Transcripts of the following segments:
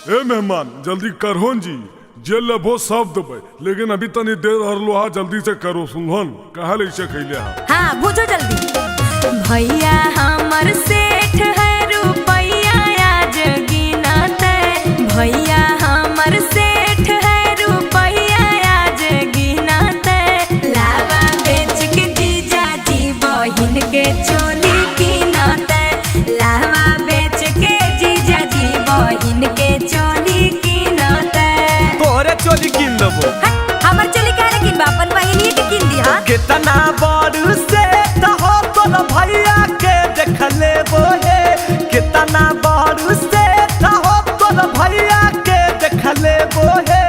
ए मेहमान जल्दी करहोन जी, जे लेबो सब देबै, लेकिन अभी तनी देर हरलो हा, जल्दी से करो सुनहन कहा ले खैले हा। हाँ बुझो जल्दी। भैया हमर सेठ है रुपैया आज गिनते, भैया हमर सेठ है रुपैया आज गिनते, लावा बेच के जीजा जी बहिन के चोली कीनते, लावा बेच के जीजा जी बहिन के चोली कीनते। तोरे चोली किन देबो? हमर चोली काहे किनबा, अपन बहिनिए के किन दिहा। कितना बड़ सेठ हो तोर भैया के देख लेबो हे, कितना बड़ सेठ हो तोर भैया के देख लेबो हे,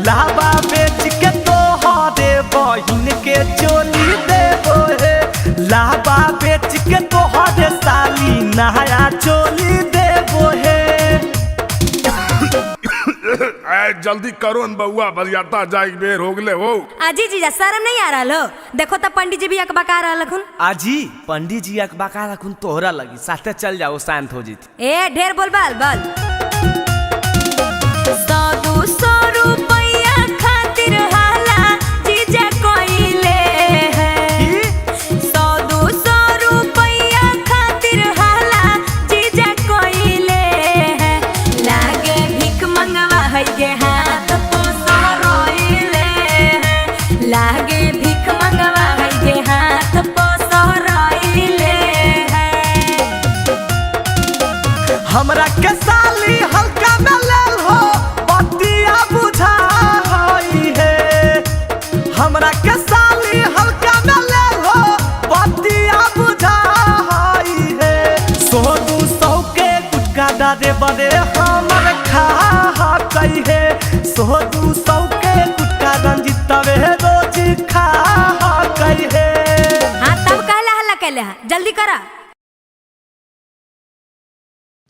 लावा बेच के तोहरे बहिन के चोली देबो हे, लावा बेच के तोहरे साली नया चोली देबो हे। जल्दी करो न बउआ, बरियाता जाए बेर हो गले हो। आजी जीजा शर्म नहीं आ रहा हो? देखो तब पंडित जी भी अकबका रहलखुन। आजी पंडित जी अकबका रखुन तोहरा लगी, साथे चल जाओ शांत हो जीत। ए ढेर बोल बाल बाल। 100-200 रुपैया खातिर हाला जीजा कोइले है, 100-200 रुपैया खातिर हाला जीजा कोइले है, लागे भीख मंगवा है के हाथ पोसो रोइले है, लागे भीख मंगवा है के हाथ पोसो रोइले है। हमरा के साली हल्का में लेल हो बतिया बुझा हई हे, हमरा के साली हल्का में लेल हो बतिया बुझा हई हे, 100-200 के गुटका डारे बड़े हमर खा हकई हे, 100-200 के गुटका रंजितवे रोज खा हकई हे। हाँ तब कहला हल्ला कैले हा, जल्दी करा।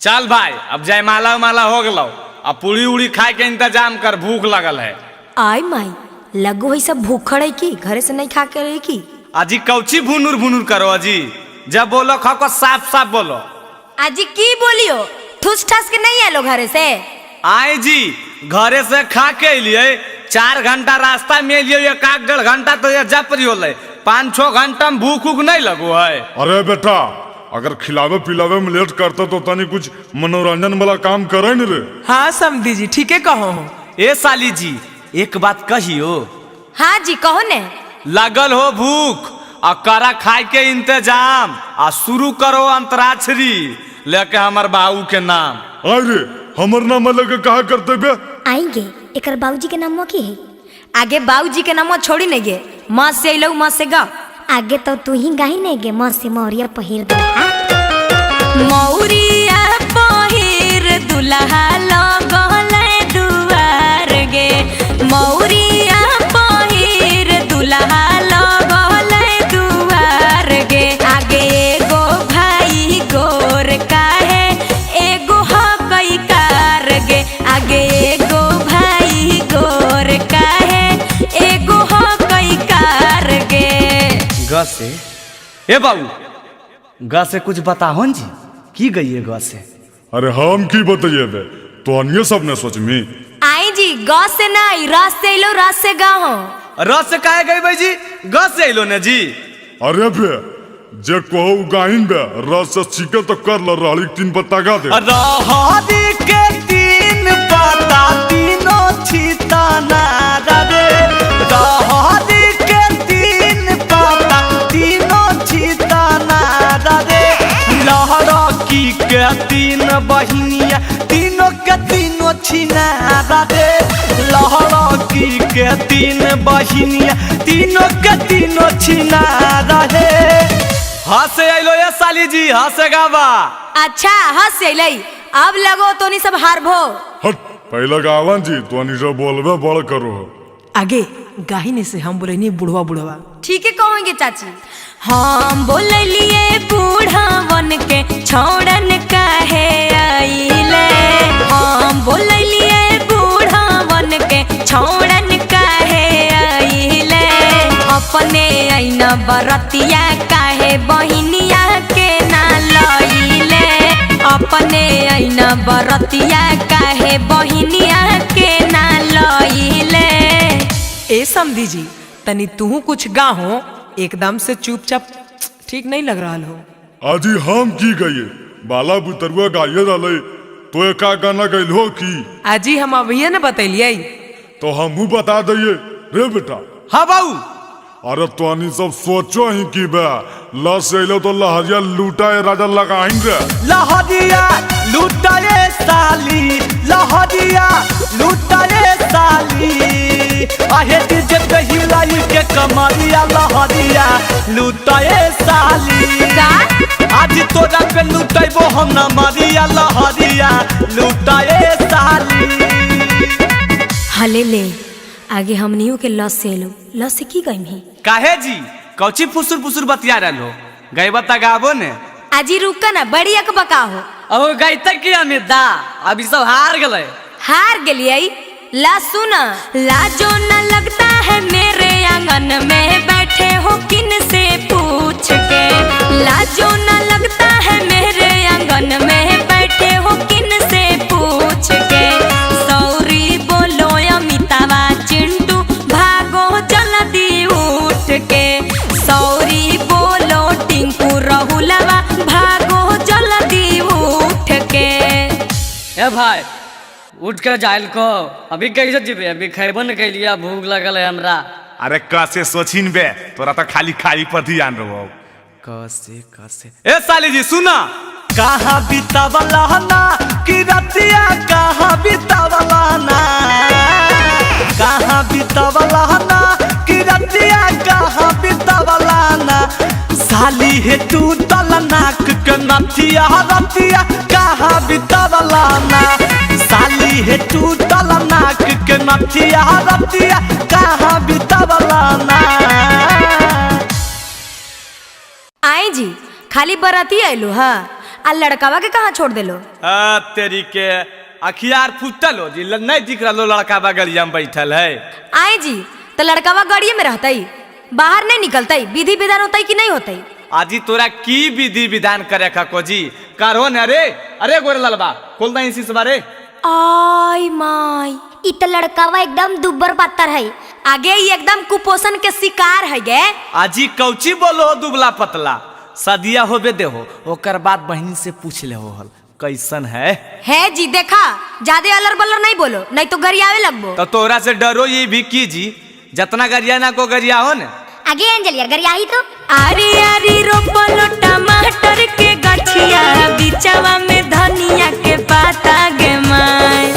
चल भाई अब जयमाला उमाला हो गलो, अब पूरी उड़ी खाए के इंतजाम कर, भूख लगल है। आई माई लगो है सब भूखड़ है की घरे से नहीं खा के रही की। अजी कौची भुनुर भुनुर करो अजी, जब बोलो खाओ को साफ साफ बोलो। अजी की बोलियो, ठूस ठास के नहीं आलो घरे से? आए जी घरे से खा के लिए 4 घंटा रास्ता में लिए, 1-1.5 घंटा तो ये जप रही होले, 5-6 घंटा में भूख उख नहीं लगो है। अरे बेटा अगर खिलावे पिलावे में लेट करते तो तनी कुछ मनोरंजन वाला काम करे न रे। हाँ समधी जी ठीक है कहो। ए साली जी एक बात कहियो। हाँ जी कहो ने। लगल हो भूख आ करा खाए के इंतजाम, आ शुरू करो अंतराक्षरी लेके हमर बाबू के नाम। अरे हमर नाम लेके कहा करते बे? आएंगे एकर बाबूजी के नाम की है? आगे बाबूजी के नाम छोड़ी नहीं गे, माँ से अइलौ माँ से गा। आगे तो तू ही गाही नहीं गे, माँ से मौरिया पहिर दुल्हा, मौरिया पहिर दुल्हा लगल दुआर गे, मौरिया पहिर दुल्हा लगल दुआर गे, आगे एगो भाई गोर काहे एगो हकई कार गे, आगे एगो भाई गोर काहे एगो हकई कार गे। ग से ए बाबू ग से कुछ बताहो जी, की गई है ग से? अरे हम की बताइए बे, तो अन्य सब ने सोच में। आई जी ग से नहीं र से अइलो र से गाहो। र से काहे गई भाई जी, ग से अइलो ने जी। अरे बे जे कहो गाहिन बे, र से सीखे तो कर ल, रहली 3 पत्ता गा दे। रहरी के 3 पत्ता तीनों छिताना रे, रहरी के 3 पत्ता तीनों छिताना रे, लहरकी के 3 बहिनिया तीनों के तीनों छिना रे, लहरकी के 3 बहिनिया तीनों के तीनों छिना रे। हंसे अइलो ये साली जी, हंसे गावा। अच्छा हंस अइलै, अब लगो तो नहीं सब हारभो। हट पहले गावन जी तो नहीं सब बोलबे बड़ करो। आगे गाहिने से हम बोले नहीं बुढ़वा बुढ़वा। ठीक है कहोगे चाची। हम बोललिए बूढ़वन के छोड़न काहे आइले, हम बोललिए बूढ़वन के छोड़न काहे आइले, अपने ऐना बरतिया काहे बहिनिया के ना लइले, अपने ऐना बरतिया काहे बहिनिया के ना लइले। ए समधी जी तनी तू कुछ गाहो, एकदम से चुपचाप ठीक नहीं लग रहा हो। आजी हम की गए बाला बुतरुआ गाये रहे तो एका गाना गइल हो की? आजी हम अभी न बतैलिए। तो हमहू बता दिए रे बेटा। हाँ बाबू। अरे तोनी सब सोचो ही की बे लस अइलो तो लहरिया लूटा राजा लगाइन रे। लहरिया लूटा रे साली, लहरिया लूटा रे साली, आहे डीजे पे हिलाई के कमरिया लहरिया लूटा रे साली। का आज तोरा पे लूटैबो हम न मरिया लहरिया लूटा रे साली। हले ले आगे हमनियों के लस से लो, लस से की गई ही? काहे जी कौची फुसुर फुसुर बतिया रहल हो? गईबा त गाबो ने। आजी रुका ना, बड़ी अकबका हो। अब गईता की अमित दा अभी सब हार गए। हार गेलिए? ला सुन, लाजो न लगता है मेरे आंगन में बैठे हो किन से पूछ के, लाजो न लगता है मेरे आंगन में बैठे हो किन से पूछ के, सौरी बोलो अमितावा चिंटू भागो जल्दी उठ के, सौरी बोलो टिंकू रहुलवा भागो जल्दी उठ के। ए भाई उठ के जाइल को अभी कैसे जीबे? अभी खैबो न कैलिया, भूख लगल है हमरा। अरे कैसे सोचिन बे, तोरा तो खाली खाई पर ध्यान रहो। कैसे कैसे? ए साली जी सुना, कहाँ बितावला ना कि रतिया, कहाँ बितावला ना, कहाँ बितावला ना कि रतिया, कहाँ बितावला ना, साली हे तू तल नाक के नथिया रतिया, कहाँ बितावला ना, साली हे तू तल नाक के नथिया रतिया, कहाँ बितावला ना। आई जी खाली बराती आइलो हा, आ लड़कावा के कहाँ छोड़ देलो? आ तेरी के अखियार फुटल हो जी, नहीं दिख रहा लड़का बगलिया में बैठल है। आई जी तो लड़कावा गाड़िए में रहतई, बाहर नहीं निकलतई, विधि विधान होतई कि नहीं होतई? आजी तोरा की विधि विधान करे खको जी करो न रे। अरे गोरे ललबा खोल दई इसी बारे। आई माई इ त लड़कावा एकदम दुब्बर पातर है। आगे ही एकदम कुपोषण के शिकार है गे। आजी कौची बोलो दुबला पतला, सदिया होबे देहो ओकर बाद बहन से पूछ ले हो हल कैसन है। है जी देखा ज्यादा अलर बलर नहीं बोलो, नहीं तो गरियावे लगबो। तो तोरा से डरो ये भी की जी, जतना गरिया ना को गरिया हो ने। आगे अंजलिया गरियाही तो। आरी आरी रोपलो टमाटर के गछिया, बिचवा में धनिया के पाता गे माय।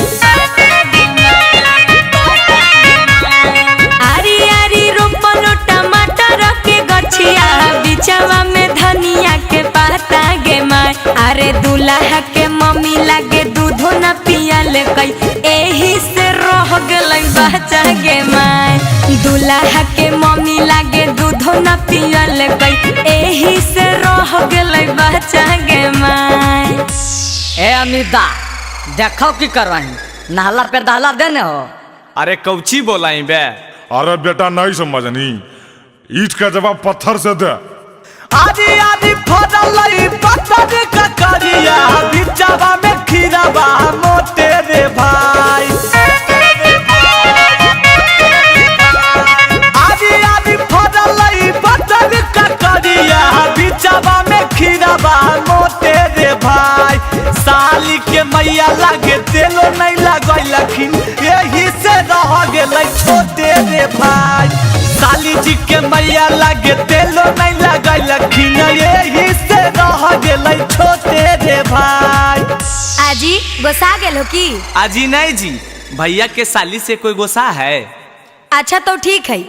आरी आरी रोपलो टमाटर के गछिया, बिचवा में धनिया के पाता गे माय। अरे दूल्हा के मम्मी लागे दूधो न पियल कई, एही से रह गेलै बच्चा गे माय। दूल्हा के मम्मी लागे दूधो न पियल कई, एही से रह गेलै बच्चा गे माय। ए अमिता देखो की करवाही, नहला पे दहला देने हो। अरे कौची बोलाई बे? अरे बेटा नहीं समझनी, ईट का जवाब पत्थर से दे। आदि आदि फरलई पत्थर का करिया, बिचवा में खीरावा मोटे रे भाई। आदि आदि फरलई पत्थर का करिया, बिचवा में खीरावा मोटे रे भाई। साली के मैया लागे तेलो नहीं लगैलखिन, यही से रह गेलै छोटे रे भाई। साली जी के मैया लागे तेलो नहीं लगैलखिन, यही से रह गेलै छोटे रे भाई। आजी गोसा गेल हो की? आजी नहीं जी, भैया के साली से कोई गोसा है। अच्छा तो ठीक है,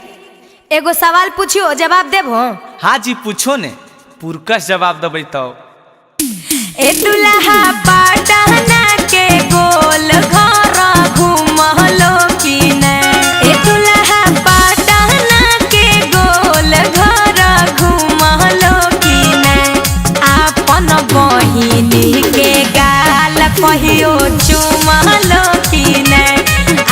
एगो सवाल पूछियो जवाब देबो? हाँ जी पूछो ने, पुरकस जवाब देबै तो। ए दुल्हा पटना के गोल घर घूमलो की नै, ए दुल्हा पटना के गोल घर घूमलो की नै, आपन बहिनी के गाल कहियो चुमलो की नै,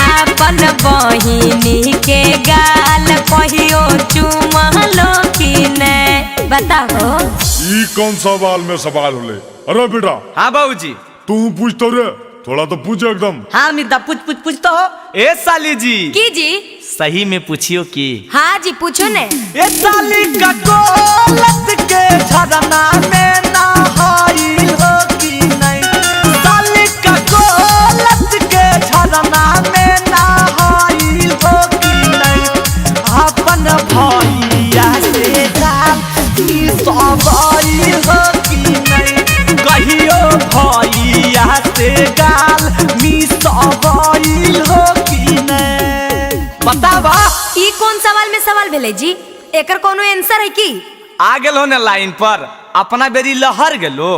आपन बहिनी के गाल कहियो चुमलो की नै। बताओ ई कौन सवाल में सवाल होले? अरे बेटा। हाँ बाबूजी। तू पूछ तो रे, थोड़ा तो पूछ एकदम। हाँ मिता पूछ पूछ पूछ तो हो। ए साली जी। की जी? सही में पूछियो की? हाँ जी पूछो ने। ए साली का कोलत के झरना में नहाइल हो कि नहीं? साली का कोलत के झरना में नहाइल हो कि नहीं? अपन भैया से दाल मिसवाइल हो कि नहीं? कहियो भैया से गाल मिसवाइल हो कि नहीं? बतावा। ई कौन सवाल में सवाल भेले जी? एकर कोनो आंसर है की? आ गेलो ने लाइन पर, अपना बेरी लहर गेलो।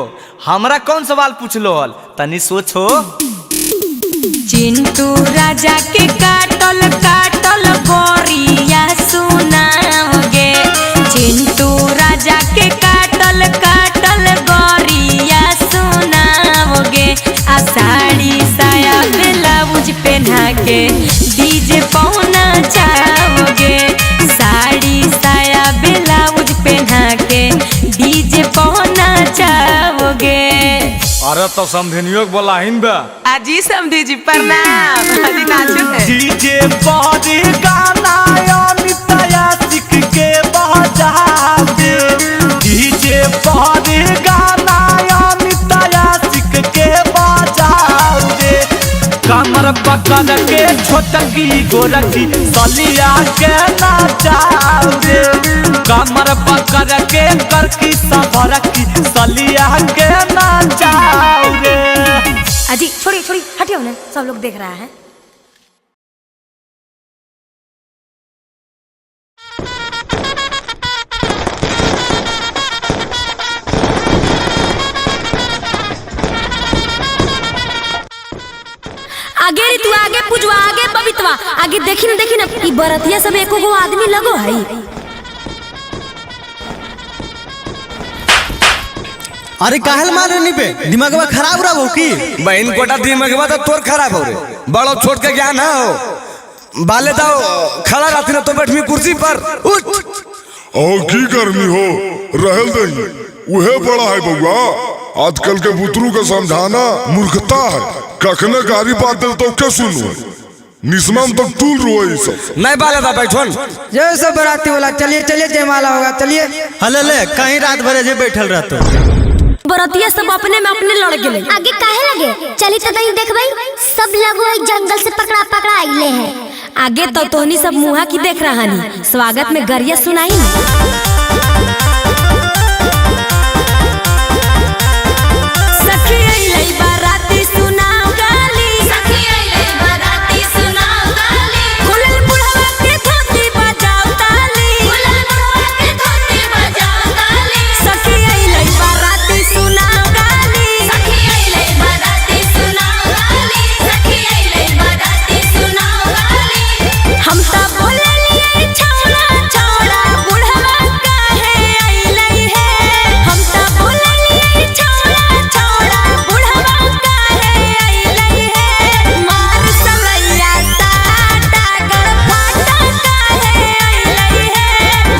हमरा कौन सवाल पूछलो हल, तनी सोचो। चिंटू राजा के काटल काटल गोरिया सुनाओगे, चिंटू राजा के काटल काटल गोरिया सुनाओगे, आ साड़ी साया ब्लाउज पहना के डीजे पौना चाहोगे, साड़ी साया ब्लाउज पहना के डीजे पौना चाहोगे। अरे तो समझनियो के बोला हिन बे। अजी समधी जी प्रणाम। अजी नाचो है। डीजे पर गाना अमित आशिक के बजा दे, डीजे पर गाना अमित आशिक के बजा दे, कमर पकड़ के छोटकी गोरकी सलिया के नचा दे, कमर पकड़ के करकी सबरकी सलिया के नचा दे। अजी छोड़िए छोड़िए हटियो ना, सब लोग देख रहा है। आगे रे तू आगे पूजवा, आगे बबीतवा, आगे देखी ना देखी ना ई बरतिया सब एको गो आदमी लगो है। अरे काहल मारे नी पे, दिमागवा खराब रहा हो की? बहन कोटा दिमागवा तो तोर खराब हो रे, बड़ो छोट के ज्ञान ना हो। बाले दाओ खड़ा रहती ना तो बैठमी कुर्सी पर उठ। और की करनी हो रहल दही, उहे बड़ा है बउआ। आजकल के बुतरू के समझाना मूर्खता है, कखने गारी बात दे तो के सुनो, निस्मान तो टूल रोए सब। नहीं बाले दा बैठोन। जय सब बराती वाला, चलिए चलिए जयमाला होगा चलिए। हले ले कहीं रात भर जे बैठल रहतो। बरतिया सब अपने में अपने लड़ गेले। आगे काहे लगे? चली तो नहीं देखबई, सब लगो एक जंगल से पकड़ा पकड़ा आइले हैं। आगे तो तोहनी सब मुहा की देख रहा नी, स्वागत में गरिया सुनाई ना। सखी अइलै बाराती सुनाओ गाली, सखी अइलै बाराती सुनाओ गाली, खुलल बुढ़वा के धोती बजाओ ताली, खुलल बुढ़वा के धोती बजाओ ताली, सखी अइलै बाराती सुनाओ गाली, सखी अइलै बाराती सुनाओ गाली, सखी अइलै बाराती सुनाओ गाली। हम त बोललियै छौड़ा छौड़ा बुढ़वा काहे अइलै हे, हम त बोललियै छौड़ा छौड़ा बुढ़वा काहे अइलै हे, मार सलैया साटा गड़फाटा काहे अइलै हे,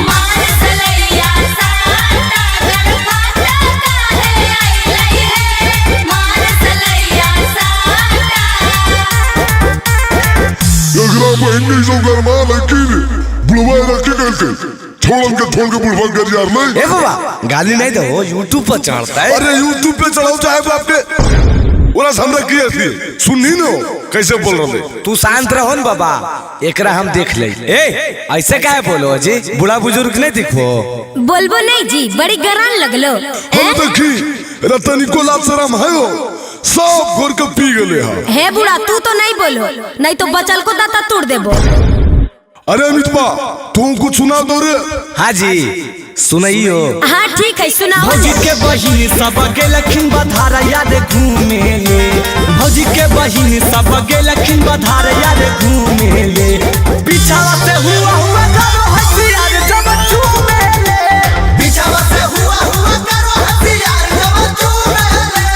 मार सलैया साटा गड़फाटा काहे अइलै हे, मार सलैया साटा। एकरा बहन सब गरमा लड़की रे बुढ़वा रखे करके छोड़न के छोड़ के बुढ़वा कर यार नहीं। ए बाबा गाली नहीं दो, यूट्यूब पर चढ़ता है। अरे यूट्यूब पे चढ़ाओ चाहे बाप के, ओरा हमरा की थी सुननी न कैसे बोल रहे। तू शांत रहो न बाबा, एकरा हम देख ले। ए ऐसे काहे बोलो जी, बूढ़ा बुजुर्ग नहीं दिखो। बोलबो नहीं जी, बड़ी गरान लगलो। हम देखी रतनी को लाज शरम है हो, सब घोर के पी गेले हा। हे बूढ़ा तू तो नहीं बोलो, नहीं तो बचल को दाता तोड़ देबो। अरे अमित बा तू कुछ सुना दो रे। हाँ जी सुनाइयो। हाँ ठीक है सुनाओ। भौजी के बहिन सब गेलखिन बधार यार घूमे ले, भौजी के बहिन सब गेलखिन बधार यार घूमे ले, पीछावा से हुआ हुआ करो हसियार जब चूमे ले, पीछावा से हुआ हुआ करो हसियार जब चूमे ले।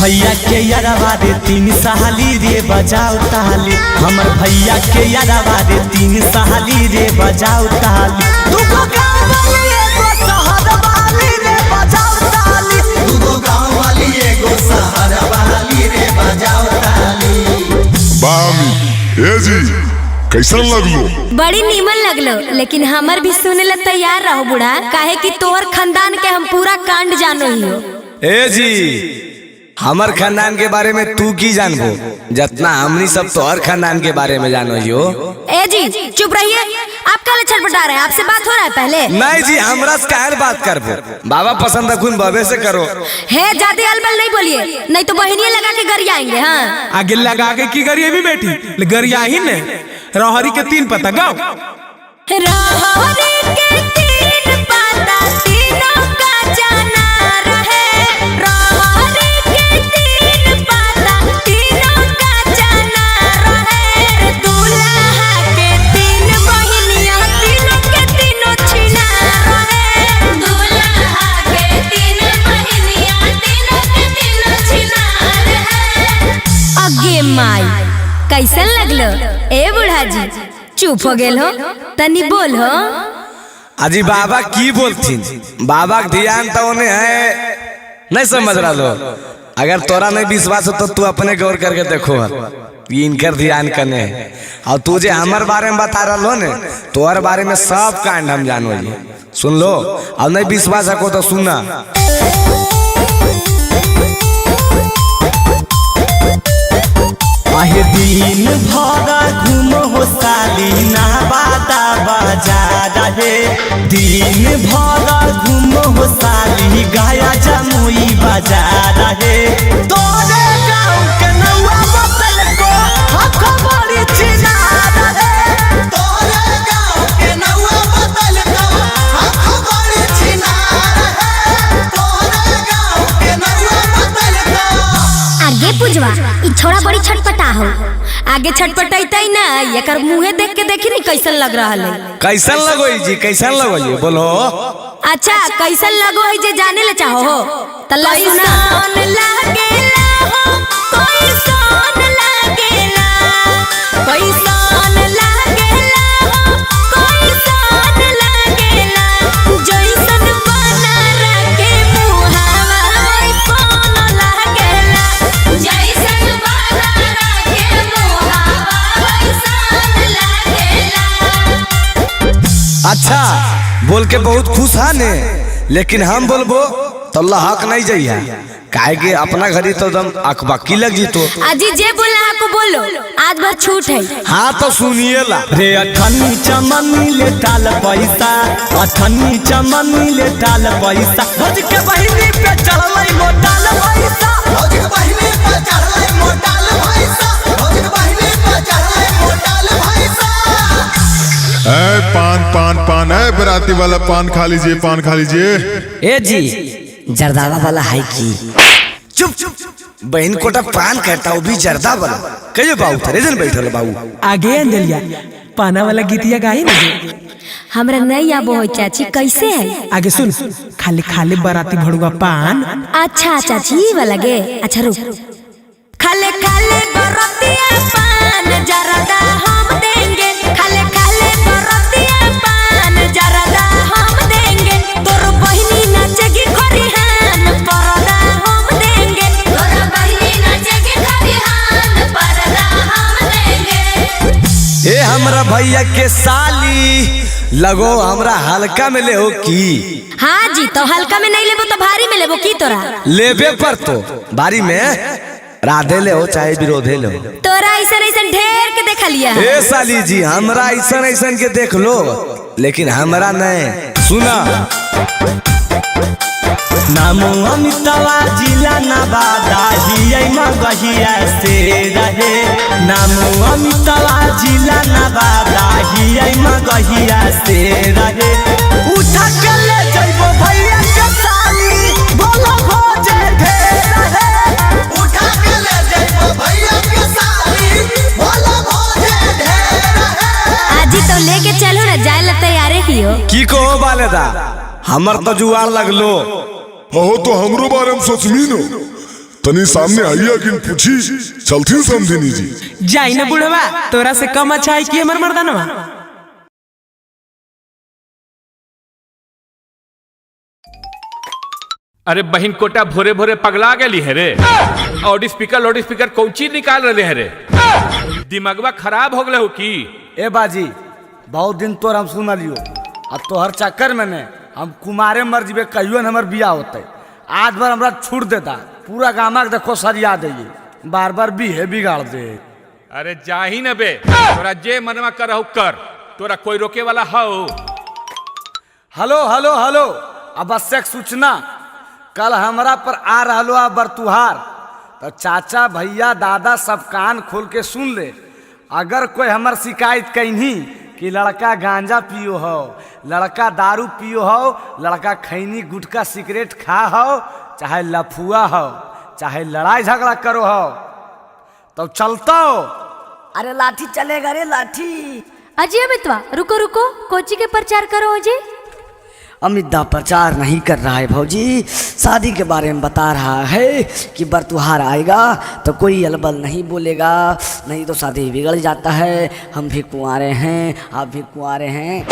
भैया के यारवा रे तीन सहाली रे बजाओ ताली, हमर भैया के यारवा रे तीन सहाली रे बजाओ ताली, दुगो गाँव वाली एगो शहर वाली रे बजाओ ताली, दुगो गाँव वाली एगो शहर वाली। ए जी कैसन लगलो? बड़ी नीमन लगलो, लेकिन हमर भी सुने ला तैयार रहो बूढ़ा, काहे कि तोहर खानदान के हम पूरा कांड जानो ही हो। ए जी हमर खानदान के बारे में तू की जानबो, जितना हमनी सब तोहर खानदान के बारे में जानो ही हो। ए जी चुप रहिए, आप काले छटपटा रहे हैं, आपसे बात हो रहा है पहले? नहीं जी हमरा से काहे बात करबो, बाबा पसंद रखुन बाबे से करो। हे ज्यादा अलबल नहीं बोलिए, नहीं तो बहनिया लगा के गरिया आएंगे। हाँ आगे लगा के की गरिया भी बेटी गरिया ही ने। रहरी के 3 पत्ता गाओ। रहरी के 3 पत्ता तीनों का जाना रहे, रहरी के 3 पत्ता तीनों का जाना रहे, दूल्हा के 3 बहिनिया तीनों के तीनों छिना रहे, दूल्हा के 3 बहिनिया तीनों के तीनों छिना रहे। अगे माई कैसन लगलो ए बूढ़ा जी? चुप हो गेल हो, तनी बोल हो। अजी बाबा की बोलथिन, बाबा के ध्यान तो उन्हें है नहीं समझ रहा लो। अगर तोरा नहीं विश्वास हो तो तू अपने गौर करके देखो ये इनकर ध्यान कने है। और तू जे हमारे बारे में बता रहा लो ने, तोहर बारे में सब कांड हम जानो जी। सुन लो, अब नहीं विश्वास हो तो सुनना। आहे दिन भर घूम हो साली नवादा बाजार रे, दिन भर घूम हो साली गाया जमुई बाजार रे, तोरे गाँव के नौआ बतल को हक बड़ी चिनार रे, तोरे गाँव के नौआ बतल को हक बड़ी चिनार रे, तोरे गाँव के नौआ बतल को। आगे पूजवा ई छोड़ा बड़ी छटपटा हो। आगे छटपटैतै ना, एकर मुंहे देख के देखी नहीं कैसन लग रहा है। कैसन लगो जी, कैसन लगो जी बोलो। अच्छा कैसन लगो है जे जाने ले चाहो हो तल्ला सुना। लागेला हो कैसन लागेला, कैसन लागेला हो कैसन लागेला, जैसन बना के मुहावा वैसन लागेला, जैसन बना के मुहावा वैसन लागेला। अच्छा बोल के बहुत खुश है ने, लेकिन हम बोलबो तो अल्लाह हक नहीं जाइए, काहे के अपना घरी तो एकदम अकबकी लग जी तो। अजी जे बोलना आपको बोलो, आज भर छूट है। हाँ तो सुनिए ला रे। अठन्नी चमनी ले टाल पैसा, अठन्नी चमनी ले टाल पैसा, भौज के बहिनी पे चढ़लै मोटाल पैसा, भौज के बहिनी पे चढ़लै मोटाल पैसा, भौज के बहिनी पे चढ़लै मोटाल पैसा। ए पान पान पान, ए बराती वाला पान खा लीजिए, पान खा लीजिए। ए जी जर्दावा वाला है की? चुप चुप, बहन कोटा पान कहता वो भी जर्दा वाला। कहियो बाबू थरे जन बैठल बाबू। आगे अंजलिया पाना वाला गीतिया गाई ना। हमरा नहीं आबो हो चाची, कैसे है? आगे सुन, खाली खाली बराती भड़ुआ पान। अच्छा चाची वाला गे, अच्छा रुक। खाले खाले बरातिया पान जर्दा हम देंगे, खाले खाले बरातिया पान जर्दा हम देंगे, तोर बहिनी नाचेगी खरिहान परदा हम देंगे, तोर बहिनी नाचेगी खरिहान परदा हम देंगे। ए हमरा भैया के साली लगो हमरा हल्का में ले हो की? हाँ जी तो हल्का में नहीं लेबो तो भारी में लेबो की तोरा? लेबे पर तो भारी में राधे ले हो चाहे विरोधे ले हो। तोरा ऐसा ऐसा ढेर के देख लिया। ए साली जी हमरा ऐसा ऐसा के देख लो, लेकिन हमरा नहीं। सुना नामो अमितावा जिला नवादा हियै मगहिया से रहे, नामो अमितावा जिला नवादा हियै मगहिया से रहे, उठा के ले जइबो भैया के साली बोलो भोजे ढेर रहे, उठा के ले जइबो भैया के साली बोलो भोजे ढेर रहे। आजी तो लेके चलो ना, जाए ला तैयार ही हो। की कहो बालेदा हमर तो जुआर लगलो। हो तो हमरो बारे में सोचमी नो, तनी सामने आइया कि पूछी चलती समझिनी जी। जाई ना बुढ़वा, तोरा से कम अच्छा है कि हमर मर्दानवा। अरे बहन कोटा भोरे भोरे पगला गई है रे। लाउड स्पीकर कौन चीज निकाल रहे है रे? दिमागवा खराब हो गए हो की? ए बाजी, बहुत दिन तोर हम सुन लियो, अब तोहर चक्कर में ने हम कुमारे मर जीबे, कहियो न हमर बियाह होते। आज भर हमरा छूट देता, पूरा गामा के देखो सरिया दे, बार बार बीहे बिगाड़ दे। अरे जाही न बे, तोरा जे मनवा करहु कर, तोरा कोई रोके वाला हो? हेलो हेलो हेलो, आवश्यक सूचना, कल हमरा पर आ रहा आ बरतुहार, तो चाचा भैया दादा सब कान खोल के सुन ले। अगर कोई हमर शिकायत कहीं कि लड़का गांजा पियो हो, लड़का दारू पियो हो, लड़का खैनी गुटखा सिगरेट खा हो, चाहे लफुआ हो, चाहे लड़ाई झगड़ा करो हो, तो चलता हो। अरे लाठी चलेगा रे लाठी। अजय मितवा रुको रुको, कोची के प्रचार करो अजय? अमित दा प्रचार नहीं कर रहा है भौजी, शादी के बारे में बता रहा है कि बरतुहार आएगा तो कोई अलबल नहीं बोलेगा, नहीं तो शादी बिगड़ जाता है। हम भी कुंवारे हैं, आप भी कुंवारे हैं।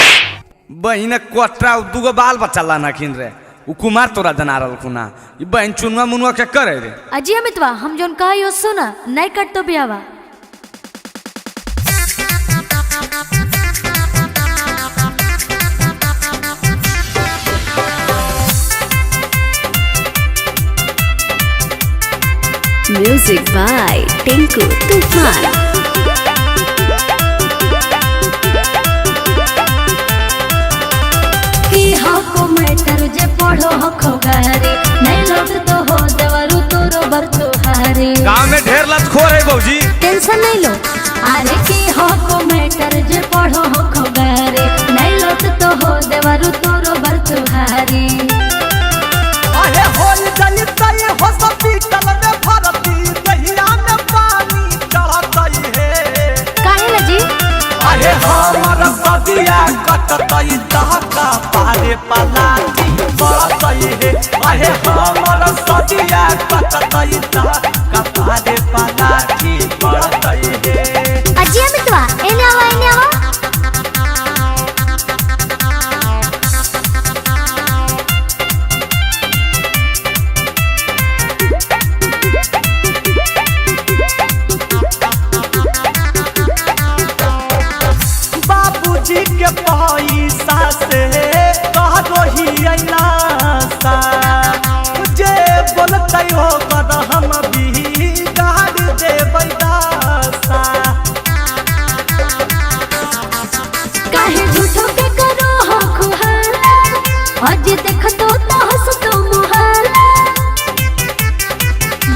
बहिन कोटरा दूगो बाल बच्चा लाना खिन रे, उ कुमार तोरा जना रहा कुना, ई बहिन चुनुआ मुनुआ के करे रे। अजय अमितवा हम जोन कहा सुना, नहीं कट तो बियावा। Music by Tinku Tufan. की हको मैटर जे पढ़ो हको गारे, नहीं लोट तो हो देवरु तोरो बरतुहारे। गांव में ढेर लतखोर है भौजी, टेंशन नहीं लो। अरे की हको मैटर जे पढ़ो हको गारे, नहीं लोट तो हो देवरु तोरो बरतुहारे। अरे होल जलतई हो सब पीतल में भरती, दहिया में पानी चढ़तई हे। काहे लजी? अरे हमर सदिया कटतई दहका पारे पलाटी बरतई हे। अरे हमर सदिया कटतई दहका पारे पलाटी बरतई हे। अजय मितवा एने आवा एने आवा। बाबूजी के पैसा से कहो ही अइलासा, जे बोलतै हो कर हम भी गाड़ देबै दासा। काहे झूठो के करो हो खुहाला, आज देखतो तो हंसतो मुहाला।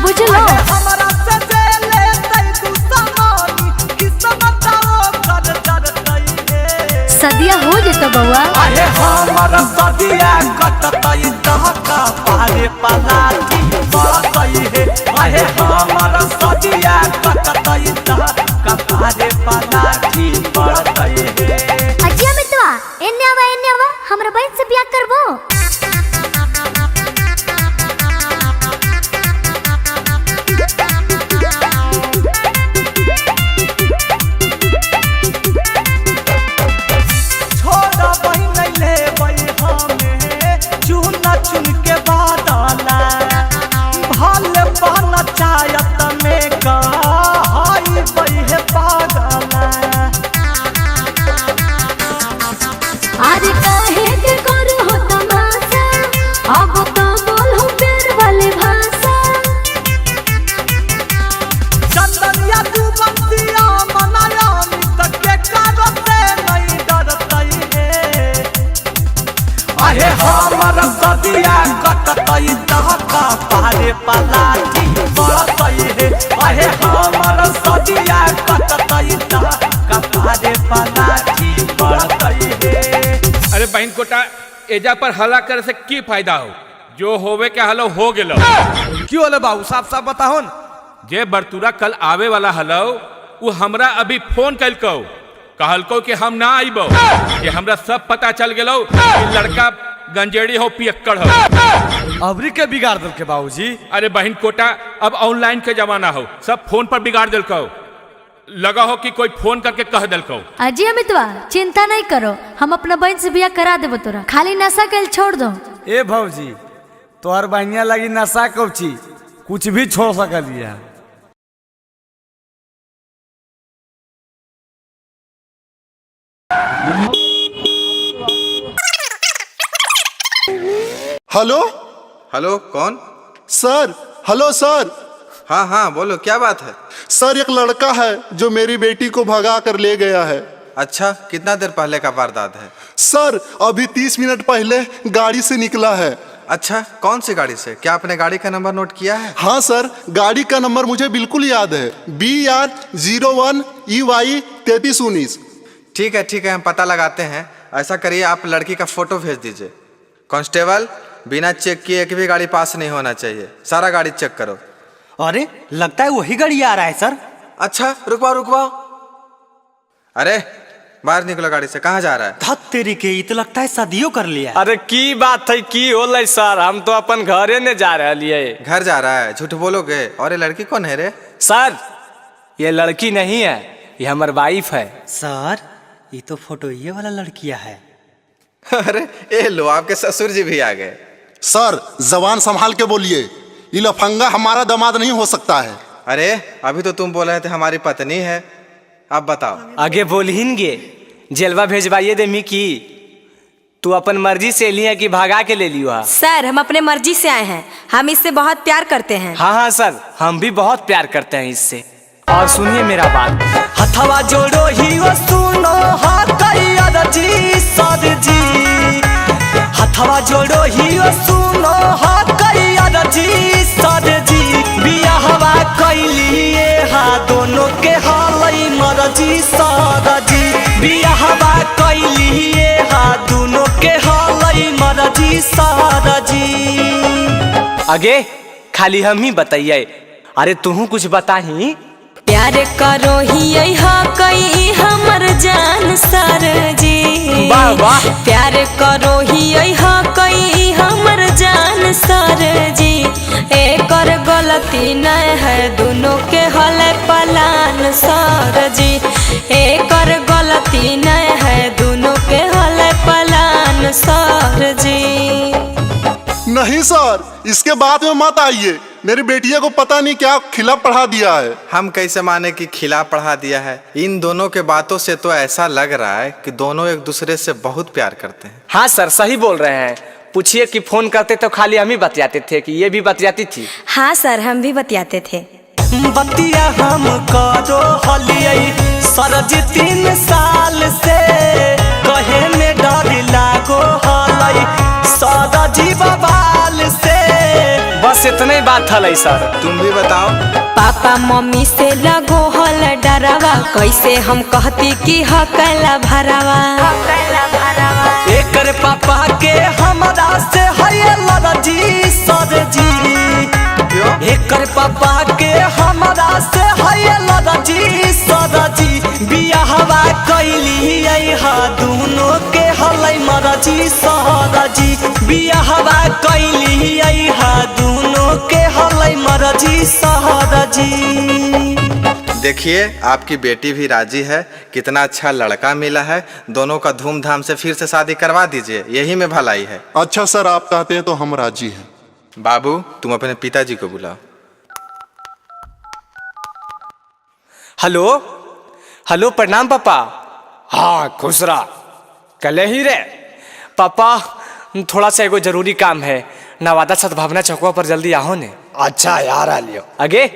बुझलो हमरा से जे लेतै दुश्मनी, किस्मत ओकर जरतै हे। सदिया हो जेतो बउआ। अरे हमर सदिया कटतै दहका पारे पलाटी बरतै हे। अरे हमर सदिया कटतै दहका पारे पलाटी बरतै हे। अजय मितवा एने आवा एने आवा, हमरा बहन से बियाह करबो। चुन चुन के बादला भल पंचायत में कहई बहे पागला। अरे काहे के करो हो तमाशा, अब तो बोलो प्यार वाले भाषा। चंदनिया तू बंदिया मनाया मित के कारो से नहीं डरतई हे। अरे हमर सदिया कटतई दहका पारे पलाटी बरतई हे। अरे हमर सदिया कटतई दहका पारे पलाटी बरतई हे। अरे बहन कोटा, एजा पर हल्ला करे से की फायदा हो? जो होवे के हलो हो गेलो। क्यों होले बाबू, साफ साफ बताहो न। जे बरतुरा कल आवे वाला हलो, वो हमरा अभी फोन कलको, कहलको कि हम ना आइबो, कि हमरा सब पता चल गेलो कि लड़का गंजेड़ी हो पियक्कड़ हो। अबरी के बिगाड़ दिल के बाबूजी। अरे बहन कोटा, अब ऑनलाइन के जमाना हो, सब फोन पर बिगाड़ दिलको। लगा हो कि कोई फोन करके कह दिलको। अजय अमितवा चिंता नहीं करो, हम अपना बहन से बियाह करा देबो तोरा, खाली नशा के छोड़ दो। ए भौजी, तोहर बहनिया लगी नशा कौची, कुछ भी छोड़ सकलिया। हेलो हेलो, कौन? सर, हेलो सर। हाँ हाँ बोलो, क्या बात है? सर एक लड़का है जो मेरी बेटी को भगा कर ले गया है। अच्छा, कितना देर पहले का वारदात है? सर अभी 30 मिनट पहले गाड़ी से निकला है। अच्छा, कौन सी गाड़ी से? क्या आपने गाड़ी का नंबर नोट किया है? हाँ सर, गाड़ी का नंबर मुझे बिल्कुल याद है, BR 01 EY 3319। ठीक है ठीक है, हम पता लगाते हैं। ऐसा करिए, आप लड़की का फोटो भेज दीजिए। कांस्टेबल, बिना चेक किए एक भी गाड़ी पास नहीं होना चाहिए, सारा गाड़ी चेक करो। अरे लगता है वही गाड़ी आ रहा है सर। अच्छा रुकवाओ रुकवाओ। अरे बाहर निकलो गाड़ी से, कहाँ जा रहा है? धत तेरी के, ये तो लगता है शादियों कर लिया। अरे की बात है, की होलै सर, हम तो अपन घरे ने जा रहे। घर जा रहा है? झूठ बोलोगे। और ये लड़की कौन है रे? सर ये लड़की नहीं है, ये हमार वाइफ है। सर ये तो फोटो ये वाला लड़किया है। अरे ये लो, आपके ससुर जी भी आ गए। सर जबान संभाल के बोलिए, ये लफंगा हमारा दामाद नहीं हो सकता है। अरे अभी तो तुम बोल रहे थे हमारी पत्नी है, अब बताओ। आगे बोलहिनगे, जेलवा भेजवाइए दे मिकी, तू अपन मर्जी से लिया कि भागा के ले लियो? सर हम अपने मर्जी से आए हैं, हम इससे बहुत प्यार करते हैं। हाँ हाँ सर, हम भी बहुत प्यार करते हैं इससे। और सुनिए मेरा बात, हथवा जोड़ो ही वो सुनो जी सर जी, हथवा जोड़ो ही वो सुनो जी सर जी, बियाहवा कैलिए हा दोनों के हालई मरजी सर जी, बियाहवा कैलिए हा दोनों के हालई मरजी सर जी। आगे खाली हम ही बताइए, अरे तुहू कुछ बताही। प्यार करो ही कई हमर जान सर जी, वाह वाह। प्यार करो ही कई हमर जान सर जी, एकर गलती नहीं है दोनों के हल पलान सर जी, एकर गलती नहीं है दोनों के हल पलान सर जी। नहीं सर, इसके बाद में मत आइए, मेरी बेटिया को पता नहीं क्या खिला पढ़ा दिया है। हम कैसे माने कि खिला पढ़ा दिया है? इन दोनों के बातों से तो ऐसा लग रहा है कि दोनों एक दूसरे से बहुत प्यार करते हैं। हाँ सर सही बोल रहे हैं। पूछिए कि फोन करते तो खाली हम ही बतियाते थे कि ये भी बतियाती थी? हाँ सर, हम भी बतियाते थे। बतिया हम करो हलियै सर जी 3 साल से, कहे में डर लागो हलै सर जी बबाल से। बस इतने बात हलै सर। तुम भी बताओ। पापा मम्मी से लगो हल डरावा, कैसे हम कहती कि हकला भरावा। एकर पापा के हमरा से है लड़जी सर जी, एकर पापा के हमरा से है लड़जी सर जी, बियाहवा कैली हा दोनों के हलै मरजी सर जी, बियाहवा कैली हा दोनों के हलै मरजी सर जी। देखिए आपकी बेटी भी राजी है, कितना अच्छा लड़का मिला है, दोनों का धूमधाम से फिर से शादी करवा दीजिए, यही में भलाई है। अच्छा सर, आप कहते हैं तो हम राजी हैं। बाबू तुम अपने पिताजी को बुलाओ। हेलो हेलो, प्रणाम पापा। हाँ खुश रहा, कल ही रे पापा, थोड़ा सा एगो जरूरी काम है, नवादा सद्भावना चौकवा पर जल्दी आओ ने। अच्छा यार आ लियो। अगे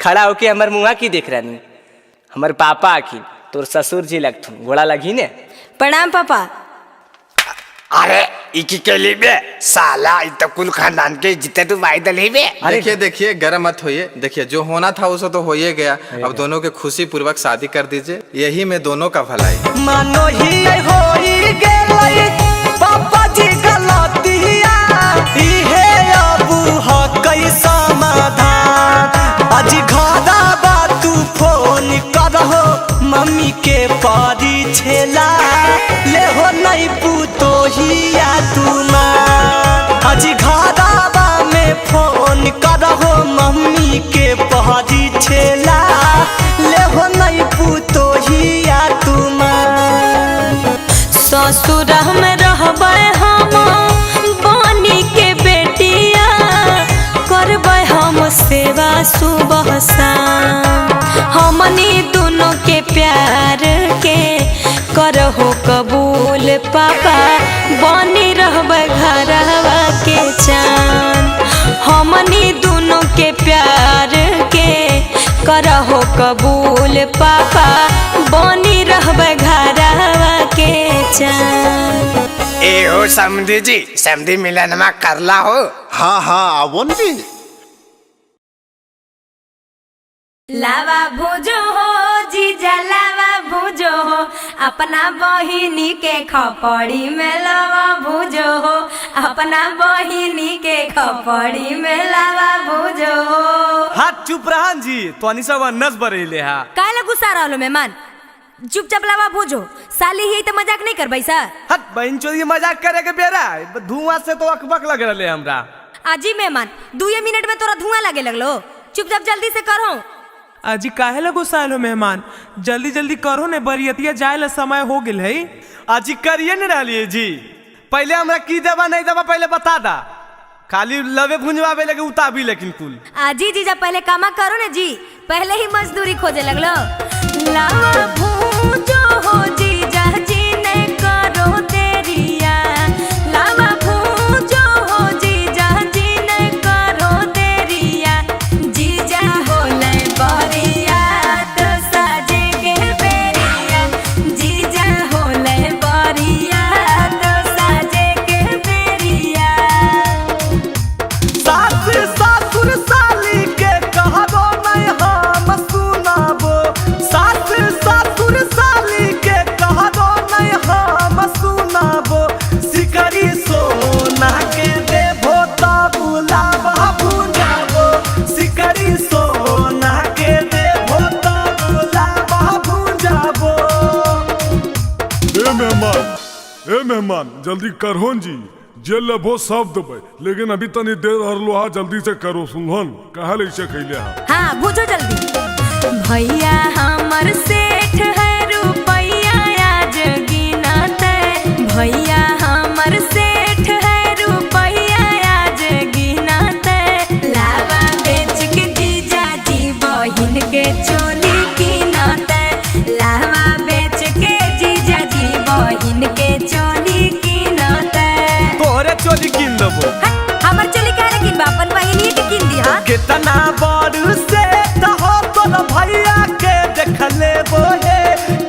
खड़ा होके हमर मुँहा की देख रहा, हमर पापा आखिन तोर ससुर जी लगथुन, गोड़ा लगी ने। प्रणाम पापा। अरे इकी के लिए साला इ कुल खानदान के जितने तू भाई दल ही। देखिए देखिए, गरम मत होइए, देखिए जो होना था उसे तो हो ही गया, अब दोनों के खुशी पूर्वक शादी कर दीजिए, यही में दोनों का भलाई। मानो ही होई गेलै पापा जी गलतिया, इहे अबू हकै समाधान, आज घरा बा तू फोन करहो मम्मी के परी छेला, ले हो नहीं पुतोहिया तुमा, आज घरा बा में फोन करहो मम्मी के परी छेला, ले हो नहीं पुतोहिया तुमा। ससुर में रहबै हम बनी के बेटिया, करबै हम सेवा सुबह शाम, हमनी दोनों के प्यार के करहो कबूल पापा बनी रहबै घरवा के चान। हमनी दोनों के प्यार के करहो कबूल पापा बनी रहबै घरवा के चान। ए हो समधी जी, समधी मिलनमा करला हो। हाँ हाँ आवो जी। लावा भुजो हो जीजा लावा भुजो हो, अपना बहिनी के खपड़ी में लावा भुजो हो, अपना बहिनी के खपड़ी में लावा भुजो हो। हाथ चुप रहन जी, तोनी सब अन्नस बरेले हा। काहे ला गुस्सा रहलो मेहमान? चुपचाप लावा भुजो, साली ही तो मजाक नहीं करबै सर। हट बहन चोरी मजाक करे के बेरा, धुआं से तो अकबक लग रहले हमरा। आजी मेहमान 2 मिनट में तोरा धुआं लगे लगलो, चुपचाप जल्दी से करो। अजी काहे ला गुस्साइल हो मेहमान? जल्दी जल्दी करो ने, बरियतिया जाए ला समय हो गेल है। अजी करिए ने रहलिए जी, पहले हमरा की देवा नहीं देवा पहले बता दा, खाली लवे भुंजवावे लगे उताबी लेकिन कुल। आजी जीजा पहले कामा करो ने जी, पहले ही मजदूरी खोजे लगलो। लावा भूजो हो जीजा जी ने करो देरिया, लावा भूजो हो जीजा जी ने करो देरिया, जीजा होले बरिया तो साजे के बेरिया, जीजा होले बरिया तो साजे के बेरिया। सास ससुर साली के कहबो नहीं हम सुनाबो, सास ससुर साली के कहबो नहीं हम सुनाबो, सिकरी सोना के देबो तब लावा भुंजाबो, सिकरी सोना के देबो तब लावा भुंजाबो। ए मेहमान, ए मेहमान जल्दी करहोन जी, जे लेबो सब देबै, लेकिन अभी तनी देर हरलो हा, जल्दी से करो सुनहन काहे लैसे खैले हा। हाँ भुजो जल्दी। भैया हमर सेठ है रुपैया आज गिनते, भैया हमर सेठ है रुपैया आज गिनते, लावा बेच के जीजा जी बहिन के चोली गिनते, लावा बेच के जीजा जी बहिन के चोली गिनते। तोहरे चोली किन देबो? हमर चोली काहे किनबा, अपन बहिनिए के किन दिहा। कितना बड़ सेठ हो तोर भैया के देख लेबो हे,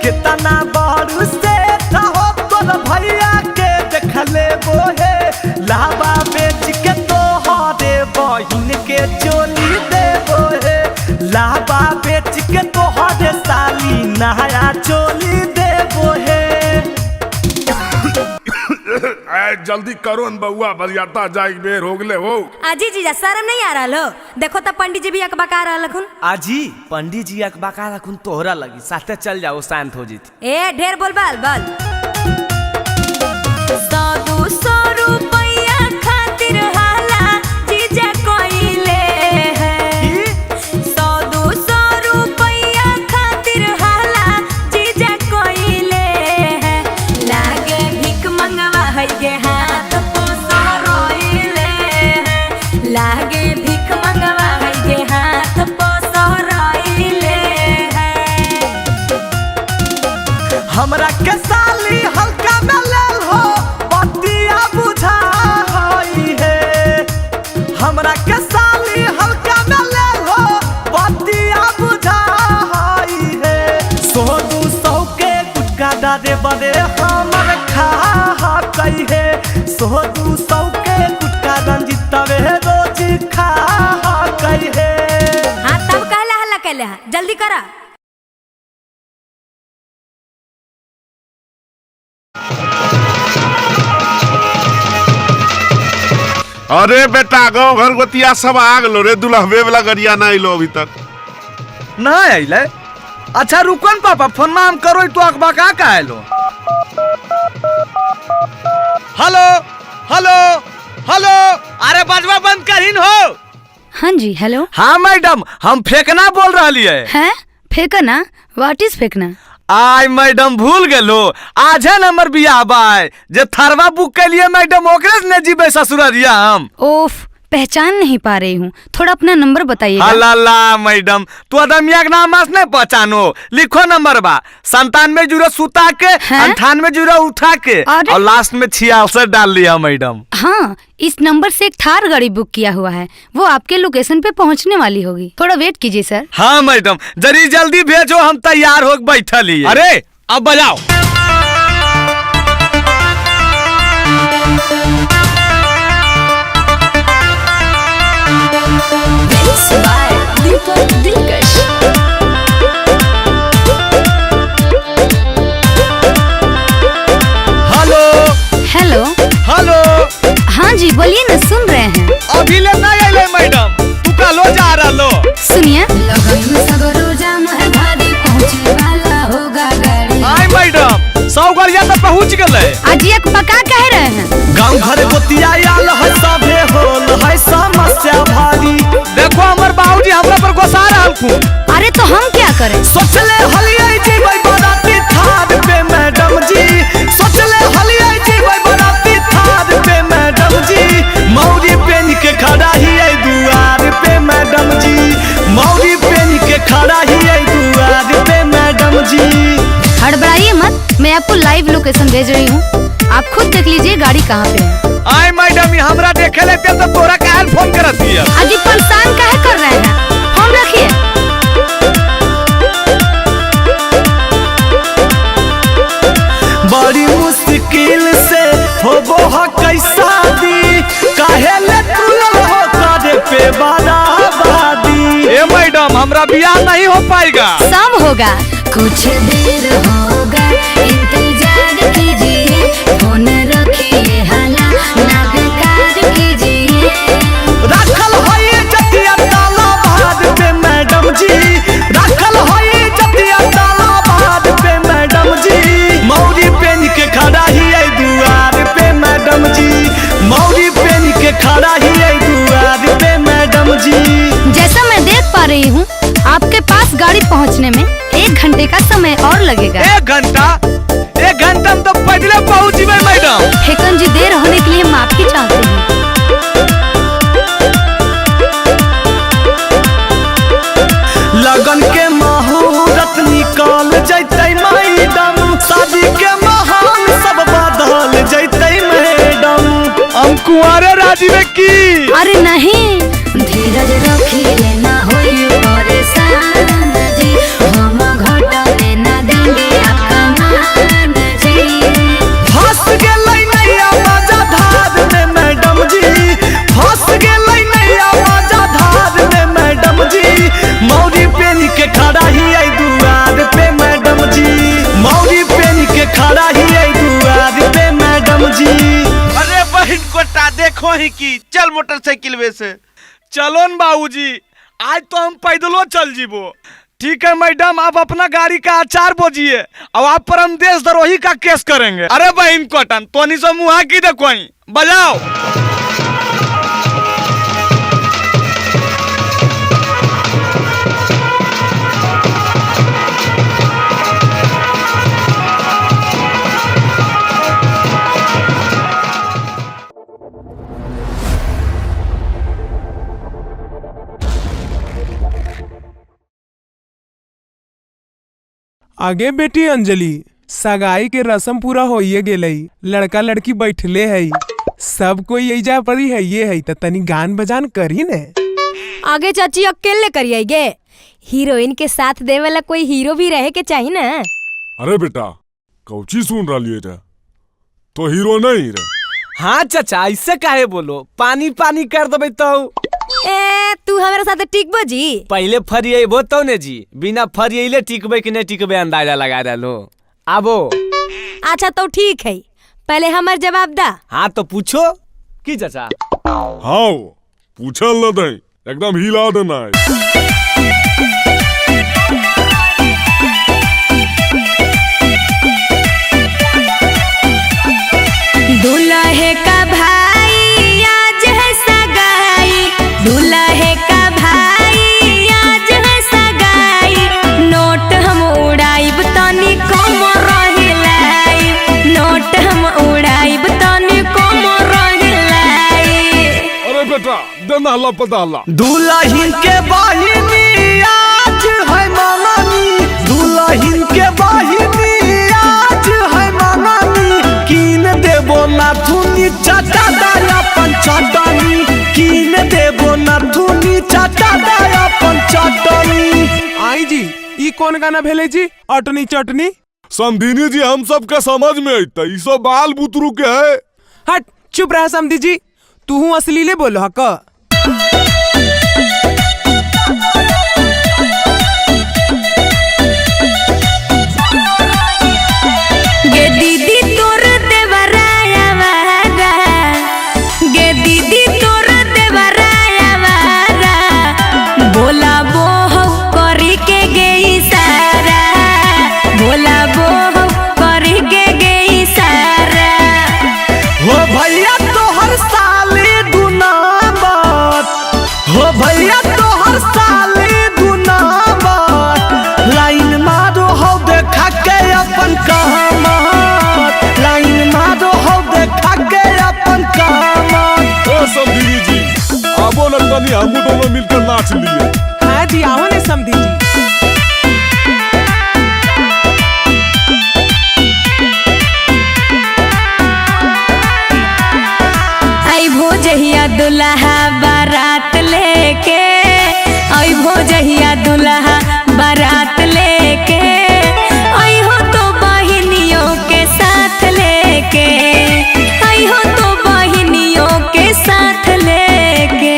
कितना बड़ सेठ हो तोर भैया के देख लेबो हे, लावा बेच के तोहरे बहिन के चोली देबो हे, लावा बेच के तोहरे साली नया चोली देबो हे। जल्दी करो न बउआ, बरियाता जाए बेर हो गेले हो। आजी जीजा शर्म नहीं आ रहा हो? देखो तब पंडित जी भी अकबका रहलखुन। आजी पंडित जी अकबका रहलखुन तोहरा लगी, साथे चल जाओ शांत हो जीत। ए ढेर बोल बाल बाल। 100-200 रुपया खातिर हाला जीजा कोइले है, 100-200 रुपया खातिर हाला जीजा कोइले है, लागे भीख मंगवा है के हाथ पोसो रोइले है, लागे भीख मंगवा है के हाथ पोसो रोइले है। हमरा के साली हल्का में लेल हो बतिया बुझा है, हमरा के साली हल्का में लेल हो बतिया बुझा है, 100-200 के गुटका डारे बड़े हमर खा है, 100-200 के गुटका रंजितवे रोज खा है। हाँ तब कहला हल्ला कैले हा, जल्दी करा। अरे बेटा गाँव घर गोतिया सब आ गलो रे, दुल्हबे वाला गरिया ना अइलो अभी तक। ना अइले? अच्छा रुको न पापा, फोन में हम करो तो अकबका का आइलो। हेलो हेलो हेलो, अरे बजवा बंद करीन हो। हाँ जी हेलो। हाँ मैडम हम फेंकना बोल रही है। हैं फेंकना? What is फेंकना? आय मैडम भूल गेलो, आज है नंबर बियाह बाय जे थरवा बुक के लिए मैडम ओकरे से ने जीबे ससुररिया हम। ओफ पहचान नहीं पा रही हूँ, थोड़ा अपना नंबर बताइएगा। अल्लाह मैडम, तू आदमिया के नाम आज नहीं पहचानो। लिखो नंबर बा 97 0 सुता के 98 0 उठा के और लास्ट में 66 डाल लिया मैडम। हाँ, इस नंबर से एक थार गाड़ी बुक किया हुआ है, वो आपके लोकेशन पे पहुँचने वाली होगी। थोड़ा वेट कीजिए सर। हाँ मैडम, जरी जल्दी भेजो, हम तैयार हो बैठल ही। अरे अब बजाओ। हेलो हेलो हेलो, हाँ जी बोलिए ना, सुन रहे हैं। अभी ले नहीं आइले मैडम, तू कलो जा रहा लो। सुनिए, आई मैडम 100 गाड़िया तो पहुँच गए। आज एक पका कह रहे हैं। गाँव घर गोतिया आल है सभे होल है समस्या भारी। देखो हमर बाबूजी हमरा पर गुस्सा रहल। अरे तो हम क्या करें? सोचले हलियै जीबै बराती थार पे मैडम जी, सोचले हलियै जीबै बराती थार पे मैडम जी, मौरी पेन के खड़ा ही है दुआर पे मैडम जी, मौरी पेन के खड़ा ही है दुआर पे मैडम जी। हड़बड़ाइए मत, मैं आपको लाइव लोकेशन भेज रही हूँ, आप खुद देख लीजिए गाड़ी कहाँ पे है। आय मैडम, हमरा देखे लेते तो तोरा काहे फोन करत हिय? अजी परेशान काहे कर रहे हैं, फोन रखिए। बड़ी मुश्किल से होबो ह कैसा दी, काहे ले तुलल हो करे पे बराबरी। ए मैडम, हमरा बियाह नहीं हो पाएगा। सब होगा, कुछ देर होगा, इंतजार कीजिए, फोन रखिए, हला ना बेकार कीजिए। राखल होई जतिया ताला बाद पे मैडम जी, राखल होई जतिया ताला बाद पे मैडम जी, मौरी पेन के खड़ा ही है दुआर पे मैडम जी, मौरी पेन के खड़ा ही है दुआर पे मैडम जी। जैसा मैं देख पा रही हूँ, आपके पास गाड़ी पहुँचने में 1 घंटे का समय और लगेगा। 1 घंटा? 1 घंटा में तो पैदल पहुँच जीबै मैडम। फेकन जी, देर होने के लिए माफी चाहते हैं। लगन के मुहूर्त निकल जैतै मैडम, शादी के महान सब बदल जैतै मैडम। हम कुंवारे राजी में की? अरे नहीं, धीरज रखिए ना होई परेशान जी, हम घटने ना देंगे आपका मान जी। फंस गेलै नैया मजा धार में मैडम जी, फंस गेलै नैया मजा धार में मैडम जी, मौरी पेन के खड़ा ही है दुआर पे मैडम जी, मौरी पेन के खड़ा ही है दुआर पे मैडम जी। अरे बहन कोटा देखो ही की, चल मोटरसाइकिल वे से। चलो न बाबूजी, आज तो हम पैदलो चल जीबो। ठीक है मैडम, आप अपना गाड़ी का अचार बोझिए और आप पर हम देशद्रोही का केस करेंगे। अरे बहन कोटन, तोनी से मुहा की देखो, बजाओ। आगे बेटी अंजलि, सगाई के रस्म पूरा होइए गेलई, लड़का लड़की बैठले है, सब कोई एजा परी है ये है, त तनी गान बजान करी ने। आगे चाची अकेले करिए गे, हीरोइन के साथ दे वाला कोई हीरो भी रहे के चाहिए ना। अरे बेटा, कौची सुन रही रे, तो हीरो नहीं रे। हाँ चाचा, ऐसे काहे बोलो, पानी पानी कर देबे तो। ए तू हमारे साथ टिकबो जी? पहले फरियबो तो ने जी, बिना फरियले टिकबे कि नहीं टिकबे अंदाजा लगा डालो। आबो। अच्छा तो ठीक है, पहले हमार जवाब दा। हाँ तो पूछो की चाचा। हाँ पूछल न दे, एकदम हिला देना है। दूल्हे का भाई आज है सगाई, दूल्हे का भाई आज है सगाई, नोट हम उड़ाइब तनी कम रहिलाई, नोट हम उड़ाइब तनी कम रहिलाई। अरे बेटा नहला पदहला। दुल्हन के बहिनी आज है मंगनी, दुल्हन के बहिनी आज है मंगनी, कीन देबो नाथुनी चाचा दाया पंचटनी, कीन देबो नाथुनी चाचा दाया पंचटनी। आई जी ई कौन गाना भेले जी अटनी चटनी? समधिनी जी हम सब के समझ में अइतै, ई सब बाल बुतरू के है। हट चुप रह समधी जी, तू असलीले बोलो हक। गे दीदी तोर देवराया वारा, गे दीदी तोर देवराया वारा, बोला बो हौ करी के गे इशारा, बोला बो हौ करी के गे इशारा। हो भैया तोहर साली दुनामत, हो भैया तोहर साली दुनामत, लाइन मारो हो देखा के अपन कामत, लाइन मारो हो देखा के अपन कामत। ओ समधिनी जी आबो न तनी हमू दोनों मिलकर नाच लिए। हाँ जी आओ ने समधी जी। अइभो जहिया दुल्हा बारात लेके, अइभो जहिया दुल्हा बारात लेके, अइहो तो बहिनियों के साथ लेके, अइहो तो बहिनियों के साथ लेके।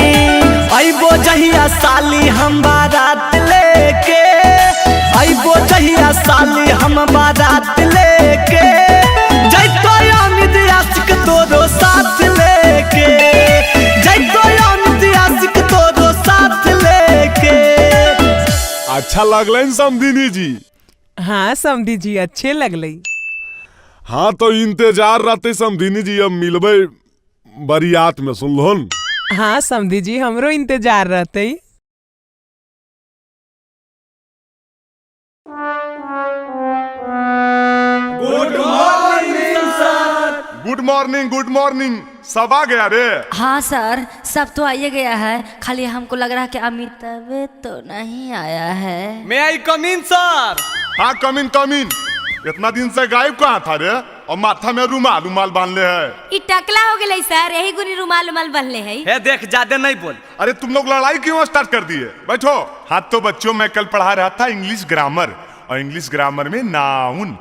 अइबो जहिया साली हम बारात लेके, अइबो जहिया साली हम बारात लेके, जैतो अमित आशिक तोरो साथ लेके, जैतो अमित आशिक तोरो साथ लेके। अच्छा लगलै समधिनी जी? हाँ समधी जी अच्छे लगलै। हाँ तो इंतजार रहते समधिनी जी, अब मिलबै बरियात में, सुनलहुन? हाँ समधी जी हमरो इंतजार रहते। Good morning sir. Good morning, good morning. सब आ गया रे? हाँ सर सब तो आइए गया है, खाली हमको लग रहा है कि अमिताभ तो नहीं आया है। May I come in sir? हाँ कम इन कम इन। इतना दिन से गायब कहाँ था रे, और माथा में रुमाल रुमाल बांध ले है। ई टकला हो गेलै सर, यही गुनी रुमाल उमाल बांधले है। हे देख ज्यादा नहीं बोल। अरे तुम लोग लड़ाई क्यों स्टार्ट कर दिए, बैठो। हाँ तो बच्चों मैं कल पढ़ा रहा था इंग्लिश ग्रामर, और इंग्लिश ग्रामर में नाउन,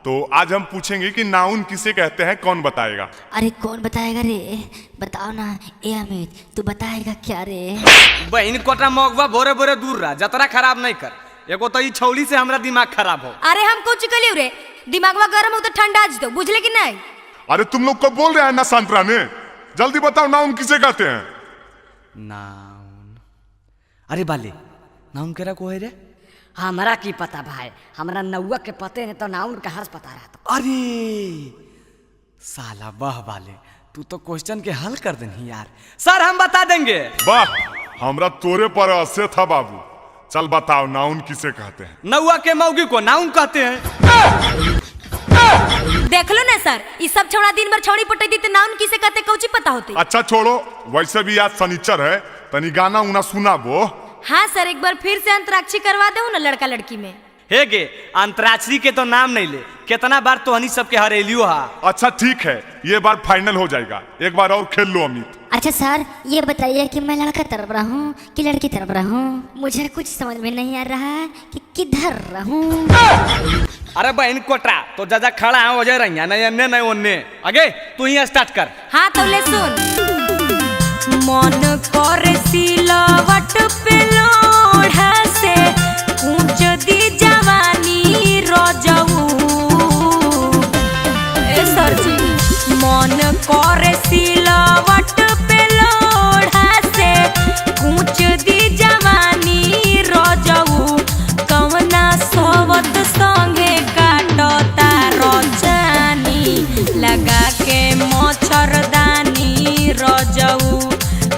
तो आज हम पूछेंगे कि नाउन किसे कहते हैं, कौन बताएगा? अरे कौन बताएगा रे, बताओ ना। ए अमित तू बताएगा क्या रे? बहन कोटा मगवा भोरे भोरे दूर रहा, जतरा खराब नहीं कर। एगो तो ई छौली से हमरा दिमाग खराब हो। अरे हम कुछ कलियो रे, दिमागवा गरम हो तो ठंडा आज दो, बुझले कि नहीं? अरे तुम लोग को बोल रहे हैं ना सांतरा ने, जल्दी बताओ नाउन किसे कहते हैं? नाउन, अरे बाले नाउन केरा को है रे? हमरा की पता भाई, हमरा नौआ के पते नहीं तो नाउन का हर्ष पता रहा। अरे साला वाह बाले, तू तो क्वेश्चन के हल कर देनी यार। सर हम बता देंगे। वाह हमरा तोरे पर असे था बाबू। चल बताओ नाउन किसे कहते हैं? नौआ के मौगी को नाउन कहते हैं। देख लो ना सर, इस सब छोड़ा दिन भर छौड़ी पटई दी तो नाउन किसे कहते कौची पता होते। अच्छा छोड़ो, वैसे भी आज शनिचर है, तनी गाना उना सुनाबो। हाँ सर एक बार फिर से अंतराक्षरी करवा दो ना लड़का लड़की में। हे गे अंतराक्षरी के तो नाम नहीं ले, कितना बार तो हनी सबके हरेलियो हा। अच्छा ठीक है, ये बार फाइनल हो जाएगा, एक बार और खेल लो अमित। अच्छा सर ये बताइए कि मैं लड़का तरफ रहूं कि लड़की तरफ रहूं? मुझे कुछ समझ में नहीं आ रहा है कि किधर रहूं। अरे बहन कोटरा तो जाजा खड़ा है वजह रही नहीं अन्य नहीं ओन्ने, आगे तू ही स्टार्ट कर। हाँ तो ले सुन। मन कर सिलवट पे लोढ़ा से ऊंच दी जवानी रजऊ। ए सर जी मन कर सिलवट पे लोढ़ा से ऊंच दी जवानी रजऊ, कवना सोवत संगे काटता रजानी, लगा के मच्छरदानी रजऊ,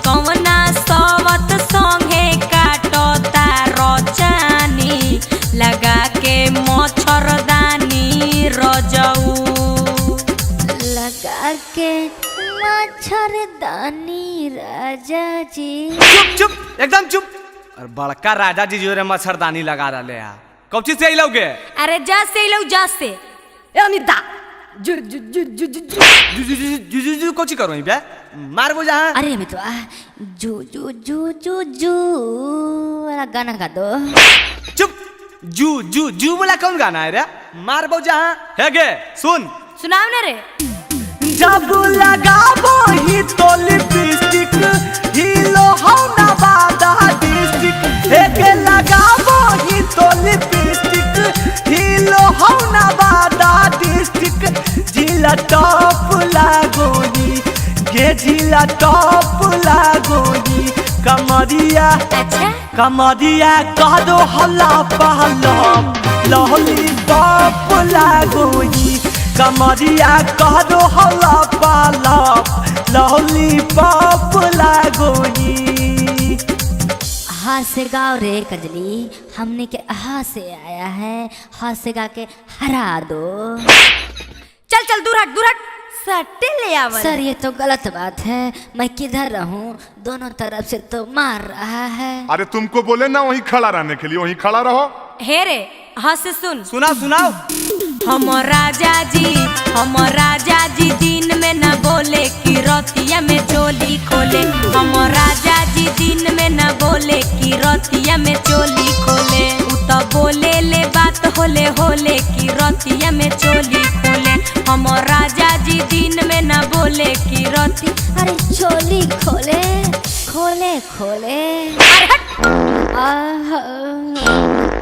कवना सोवत संगे काटता मच्छरदानी राजा जी। चुप चुप एकदम चुप। और बड़का राजा जी जो रे मच्छरदानी लगा रहे हैं, कौन चीज से अइलौगे? अरे जा से अइलौ, जा से। ए अमिता जु जु जु जु जु जु जु जु जु जु कोची करो बे, मारबो जहां। अरे मितवा जू जू जू जू जू वाला गाना गा दो। चुप, जू जू जू वाला कौन गाना है रे, मारबो जहां। हे गे सुन, सुनाओ ना रे। जब लगाबो ही तो लिपस्टिक हिलो हो नवादा डिस्ट्रिक्ट। हे गे लगाबो ही तो लिपस्टिक हिलो हो नवादा डिस्ट्रिक्ट। जिला टॉप लागोनी गे, जिला टॉप लागोनी। कमरिया अच्छा कमरिया कह दो हल्ला पहला लहली टॉप लागोनी। कमरिया कह दो हल्ला पहला लहली पॉप लागोनी। हा से गाओ रे कंजली, हमने के हा से आया है, हा से गा के हरा दो। चल चल दूर हट, दूर हट, सट्टे ले आवल। सर ये तो गलत बात है, मैं किधर रहूं, दोनों तरफ से तो मार रहा है। अरे तुमको बोले ना वहीं खड़ा रहने के लिए, वहीं खड़ा रहो। हे रे हाँ से सुन, सुना सुनाओ। हम राजा जी, हम राजा जी दिन में न बोले कि रतिया में चोली खोले। हम राजा जी दिन में न बोले कि रतिया में चोली खोले। उ तो बोले ले बात होले होले कि रतिया में चोली खोले। हम राजा जी दिन में न बोले कि रति, अरे चोली खोले खोले खोले। अरे हट।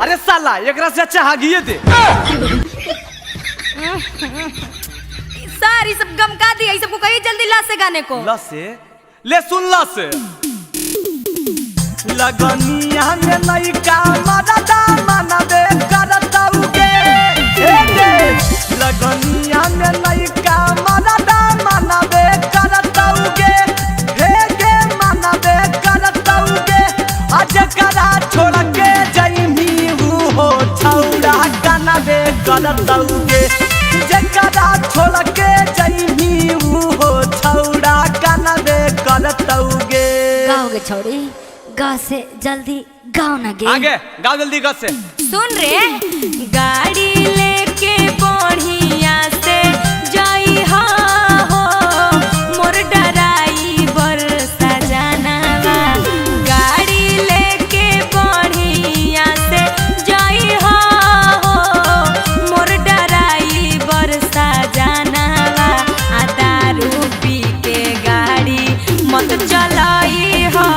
अरे साला एकरा से अच्छा हागिए दे। सर ये सब गम का दिया, ये सबको कहिए जल्दी ला से गाने को। ला से ले सुन, ला से लगनिया में नैका मरदा मनबे करतौगे। हे गे लगनिया में नैका मरदा मनबे करतौगे। हे गे मनबे करतौगे। आज करा छोड़ के जइमी हो छौड़ा कनबे करतौगे। जकरा छोड़ के जइमी हो छौड़ा कनबे करतौगे। गाओगे छोड़ी गा से जल्दी गाओ ना गे। आगे गाओ जल्दी गा से। सुन रे गाड़ी लेके बढ़िया से जाई हो मोर डराई बरसा जानावा। गाड़ी लेके बढ़िया से जाई हो मोर डराई बरसा जानावा। आ दारू पी के गाड़ी मत चलाई हो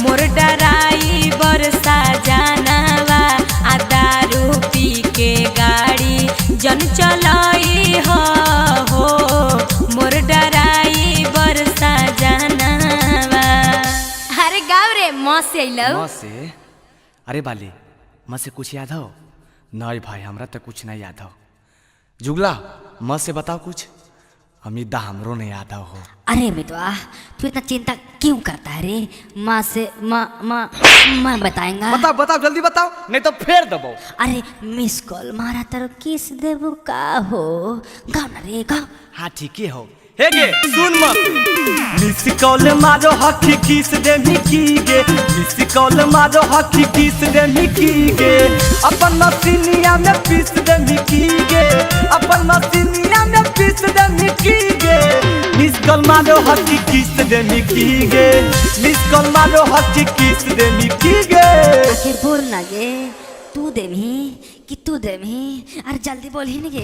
मोर डराई बरसा जानावा। आ दारू पी के गाड़ी जन चलाई हो मोर डराई बरसा जानावा। अरे गाँव रे माँ से अइलौ। माँ से? अरे बाली माँ से कुछ याद हो? नहीं भाई हमरा तो कुछ नहीं याद हो। जुगला माँ से बताओ कुछ, अमित हमरो नहीं याद हो। अरे मितवा तू इतना चिंता क्यों करता है रे, माँ से माँ माँ मैं बताएंगा। बताओ बताओ जल्दी बताओ, नहीं तो फेर दबाओ। अरे मिस कॉल मारा तारो किस देबू का हो, गाओ ना रे गाओ। हाँ ठीक ही हो। हे गे सुन मत, मिस कॉल मारो हकी किस दे मिकी गे। मिस कॉल मारो हकी किस दे मिकी गे। अपन मसीनिया में पीस दे मिकी गे। अपन मसीनिया में पीस दे मिकी गे। मिस कॉल मारो हकी किस दे मिकी गे। मिस कॉल मारो हकी किस दे मिकी गे। आखिर बोल ना गे, तू देमी कि तू देमी, अरे जल्दी बोल ही ना गे।